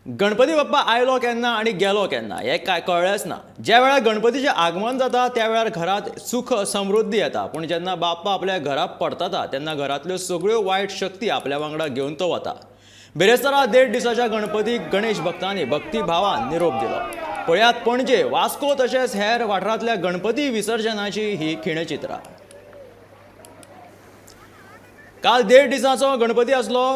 गणपती बाप्पा आयलो केन्ना आनी गेलो केन्ना हें कांय कळ्ळेंच ना. ज्या वेळार गणपतीचें आगमन जाता त्या वेळार घरांत सुख समृद्धी येता, पूण जेन्ना बाप्पा आपल्या घरा परतता तेन्ना घरांतल्यो सगळ्यो वायट शक्ती आपल्या वांगडा घेवन तो वता. बिरेस्तारा 1.5 दिसाच्या गणपतीक गणेश भक्तांनी भक्तिभावान निरोप दिलो. पळयात पणजे, वास्को तशेंच हेर वाठारांतल्या गणपती विसर्जनाची ही खिणचित्रां. काल 1.5 दिसाचो गणपती आसलो.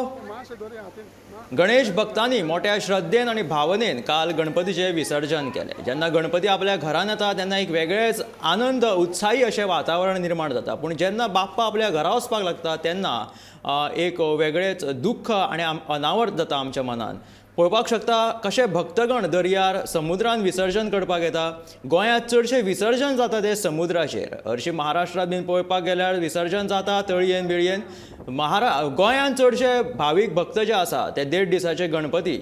गणेश भक्तांनी मोठ्या श्रद्धेन आनी भावनेन काल गणपतीचें विसर्जन केलें. जेन्ना गणपती आपल्या घरान येता तेन्ना एक वेगळेच आनंद, उत्साही अशें वातावरण निर्माण जाता, पूण जेन्ना बाप्पा आपल्या घरा वचपाक लागता तेन्ना एक वेगळेच दुख्ख आनी अनावर्त जाता आमच्या मनान. पळोवपाक शकता कशे भक्तगण दर्यार, समुद्रान विसर्जन करपाक येता. गोंयांत चडशें विसर्जन जाता तें समुद्राचेर. हरशीं महाराष्ट्रांत बीन पळोवपाक गेल्यार विसर्जन जाता तळयेन बिळयेन. गोंयांत चडशे भावीक भक्त जे आसा ते 1.5 दिसाचे गणपती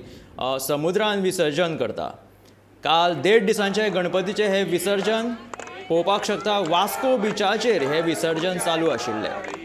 समुद्रान विसर्जन करता. काल 1.5 दिसांचे गणपतीचे हे विसर्जन पळोवपाक शकता. वास्को बिचाचेर हे विसर्जन चालू आशिल्लें.